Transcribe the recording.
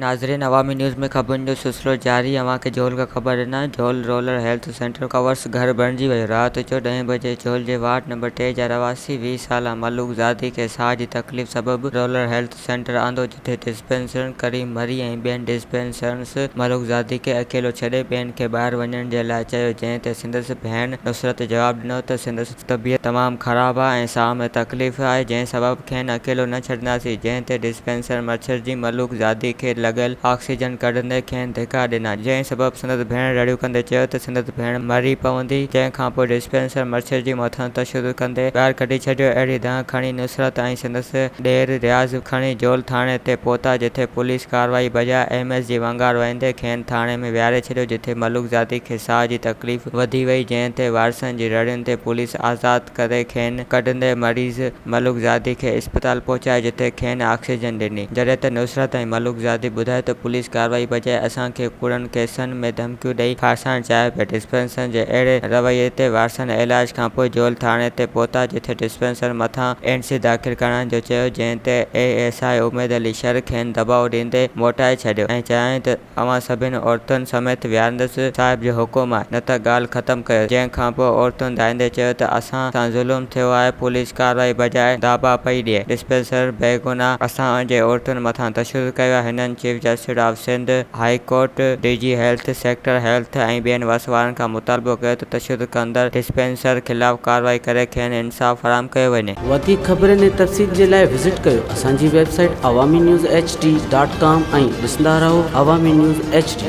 ناظرين عوامي نيوز ۾ خبرن جو سلسلو جاري اوهان کي جهول کان خبر ڏنا جهول رولر هيلٿ سينٽر ڪورس گهر بڻجي ويو رات جو ڏهين بجي جهول جي وارڊ نمبر ٽي جا رهواسي 20 سالا ملوڪ زادي کي ساهه جي تڪليف سبب رولر هيلٿ سينٽر آندو جتي ڊسپينسرن ڪريم مري ۽ ٻين ڊسپينسرنس ملوڪ زادي کي اڪيلو ڇڏي ٻين کي ٻاهر وڃڻ جي لاء چيو جنهن تي سندس ڀيڻ نصرت جواب ڏنو ته سندس طبيعت تمام خراب آهي ۽ ساهه ۾ تڪليف آهي جنهن سبب کين اڪيلو نه ڇڏنداسين جنهن تي ڊسپينسر مڇرجي ملوڪ زادي کي لڳل آڪسيجن ڪڍندي کين ڌڪا ڏنا جنهن سبب سندس ڀيڻ رڙيون ڪندي چيو ته سندس ڀيڻ مري پوندي جنهن کانپوء ڊسپينسر مڇرجي مٿن تشدد ڪندي ٻاهر ڪڍي ڇڏيو اهڙي دانهن کڻي نصرت ۽ سندس ڏير رياض کڻي جول ٿاڻي تي پهتا جتي پوليس ڪارروائي بجاء ايم ايس جي ونگار وهندي کين ٿاڻي ۾ ويهاري ڇڏيو جتي ملوڪ زادي کي ساهه جي تڪليف وڌي وئي جنهن تي وارثن جي رڙين تي پوليس آزاد ڪري کين ڪڍندي مريض ملوڪ زادي کي اسپتال پهچائي جتي کين آڪسيجن ڏني جڏهن ته نصرت ۽ ملوڪ زادي ٻڌايو ته پوليس ڪارروائي بجاء اسان کي ڪوڙن ڪيسن ۾ ڌمڪيون ڏئي ڦاسائڻ چاهي پئي ڊسپينسر جي اهڙي رويي تي وارثن علاج کانپوء جول ٿاڻي تي پهتا جتي ڊسپينسر مٿان اين سي داخل ڪرائڻ جو چيو جنهن تي A S I Umed Ali Shar کين دٻاء ڏيندي موٽائي ڇڏيو ۽ چيائين ته اوهان سڀني عورتن سميت ويهاريندس، صاحب جو حڪم آهي، نه ته ڳالهه ختم ڪيو، جنهن کانپوء عورتن دانهيندي چيو ته اسان سان ظلم ٿيو آهي، پوليس ڪارروائي بجاء داٻا پئي ڏئي، ڊسپينسر بيگناهه اسان جي عورتن مٿان تشدد ڪيو آهي، هنن chief justice of Sindh high court, D G health, sector health ۽ ٻين وس وارن کان مطالبو ڪيو ته تشدد ڪندڙ ڊسپينسر خلاف ڪارروائي ڪري کين انصاف فراهم ڪيو وڃي. وڌيڪ خبرن ۽ تفصيل جي لاء وزٽ ڪيو اسان جي website Awami news H D dot com ۽ ڏسندا رهو عوامي نيوز ايڇ ڊي.